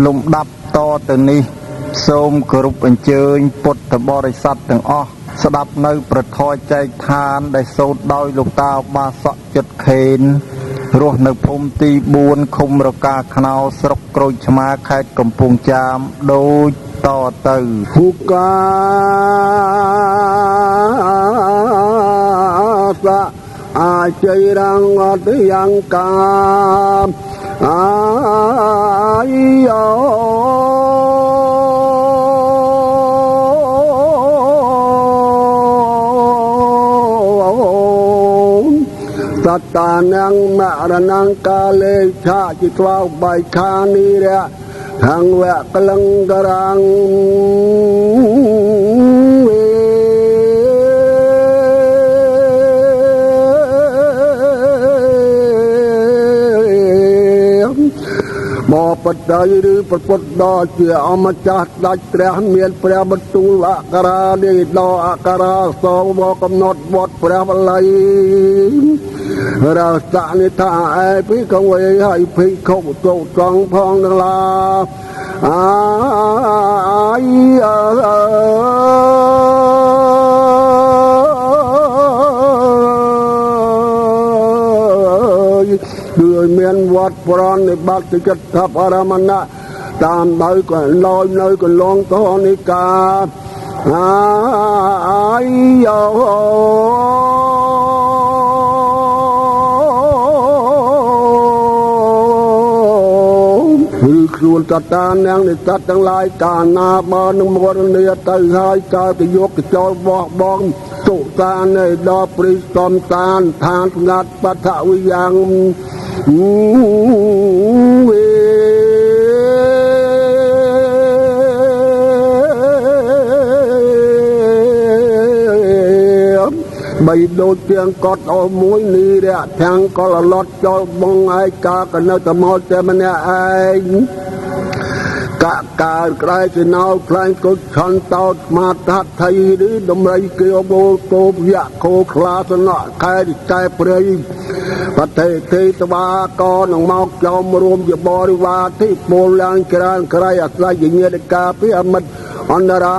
លំដាប់តទៅនេះ សូមគោរពអញ្ជើញពុទ្ធបរិស័ទទាំងអស់ស្ដាប់នៅប្រធរចែកឋានដែលសូត្រដោយលោកតាបាសកចិត្តខេនរស់នៅភូមិទី4ឃុំរកាខ្នោស្រុកក្រូចឆ្មាខេត្តកំពង់ចាមដូចតទៅ ភុកាសៈអាជ័យរងអតិយ៉ាងកាមអាយោសត្តានំមរណង្កាលេឆាจิត្វាបៃខានិរៈហង្វៈក្លឹងករាំងវេបបតីឬប្រពុតដល់ជាអម្ចាស់ដាច់ព្រះមានព្រះបន្ទូលអក្សរានេះដល់អក្សរាសវកំណត់វត្តព្រះបល័យរសៈនិថាអេភិកវេហើយភិក្ខុតុសង្ឃផងទាំងឡាអាយគឺមានវត្តប្រណិបត្តិចិត្តថាបរមណៈតាមដោយក៏លយនៅកន្លងតនិកាអាយយោឬខ្លួនតតានាងនិសត្វទាំងឡាយកាលណាបើនឹងមរណីទៅហើយកើតទៅយកកចោលបោះបងសុតានៃដល់ព្រិសំតានឋានស្ងាត់បថវិយ៉ាងវេបីដូចទៀងកត់អស់មួយនេះរៈទាំងកលលត់ចោលបងឯកាក៏នៅតែមកតែម្នាក់ឯងកកាលក្រែជាណោខ្លែងគុជឆន្ទោតមាតថៃឬដំរីគៀបោតោយៈខោខ្លាសនៈខែកែព្រៃបតេទេតបាកនឹងមកចោមរួមជាបរិវារទីពលឡើងច្រើនក្រៃអាស្រ័យញាតិកាពីអមិត្តអន្តរា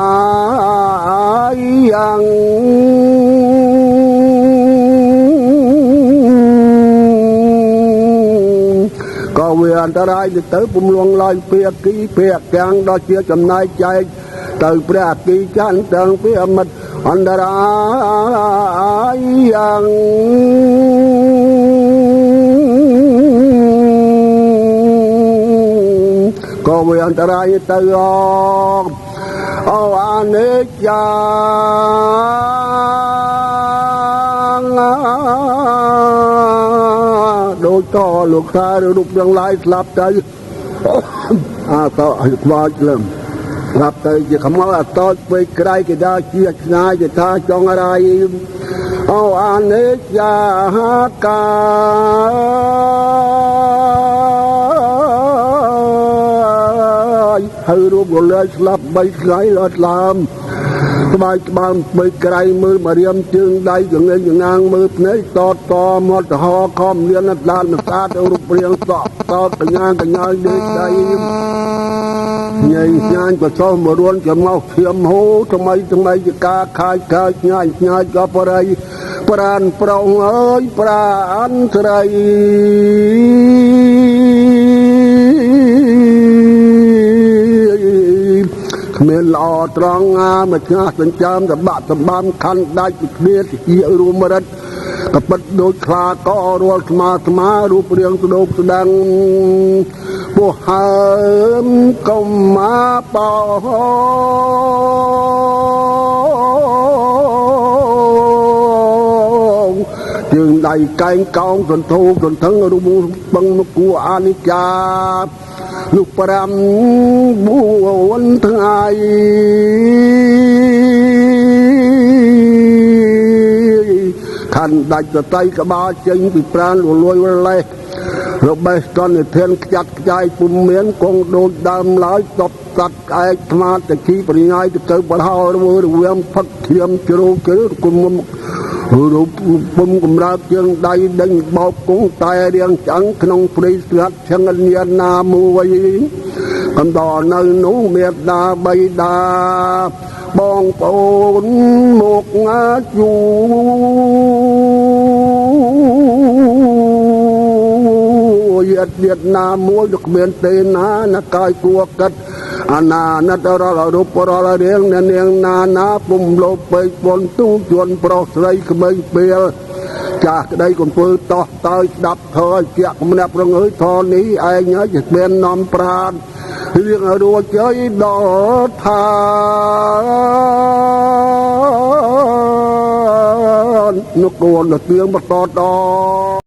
យយ៉ាងក៏វាអន្តរាយទៅពុំលងឡើយភាគីភាគទាំងដល់ជាចំណែកចែកទៅព្រះអគីចន្ទទាំងពីអមិត្តអន្តរាយយ៉ាងក៏វាអន្តរាយទៅអូអនិច្ចាដូចតលោកតារូបទាំងឡាយស្លាប់ទៅអាតឲ្យខ្វាចលឹមស្លាប់ទៅជាខ្មោចអតតពេកក្រៃគេថាជាឆ្ងាយគេថាចង់រាយអូអនិច្ចាកាហើយរូបរលែកស្លាប់3ថ្ងៃលត់ឡាមក្បែរក្បាលបីក្រៃមើលមករៀមជើងដៃចងេងចងាងមើលភ្នែកតតមាត់ហខំលៀនដានស្អាតរូបរាងសក់តកញ្ញាកញ្ញាដេកដៃញ៉ៃញ៉ាញប្រសោះមរួនចំោះឈាមហូថ្មីថ្មីជាការខាយខាយញ៉ាញញ៉ាក៏បរិយប្រានប្រងអើយប្រានស្រីគ្មានល្អត្រង់អាមួយឆ្ងាស់សញ្ចើមតបាក់តបាំខណ្ឌដាច់ពីគ្នាជារួមរិទ្ធកពិតដូចខ្លាករាល់ស្មាស្មារូបរាងស្ដោកស្ដាំងពោះហើមកុំមកបោជើងដៃកែងកោងសន្ធោសន្ធឹងរូបបឹងមកគួអានិច្ចាលោក5 4ថ្ងៃខណ្ឌដាច់សតៃក្បាលចេញពីប្រានលួយវលេះរបេះសន្និធានខ្ចាត់ខ្ចាយពុំមានគង់ដូចដើមឡើយតបសត្វក្អែកថ្មតគីប្រញាយទៅបរហរវើរវាមផឹកធៀមជ្រូជ្រើគុំរូបពុំកម្រើកជើងដៃដេញបោកគង់តែរៀងឆ្អឹងក្នុងព្រៃស្ងាត់ឆឹងញាណាមួយ កំដរនៅនោះមេត្តាបៃតាបងប្អូនមកងាជួយទៀតណាមួយគ្មានទេណាណាកាយគួកិតអាណាណិតរាល់រូបរាល់រាងអ្នកនាងណាណាពុំលោពេកពន់ទូជួនប្រុសស្រីក្មេងពេលចាស់ក្តីកំពើតោះតើស្ដាប់ធើជាក់ម្នាក់ប្រងើយធរនេះឯងហើយជាមាននាំប្រានរៀងរួចជ័យដល់ឋាននគរទៀងបន្តដល់។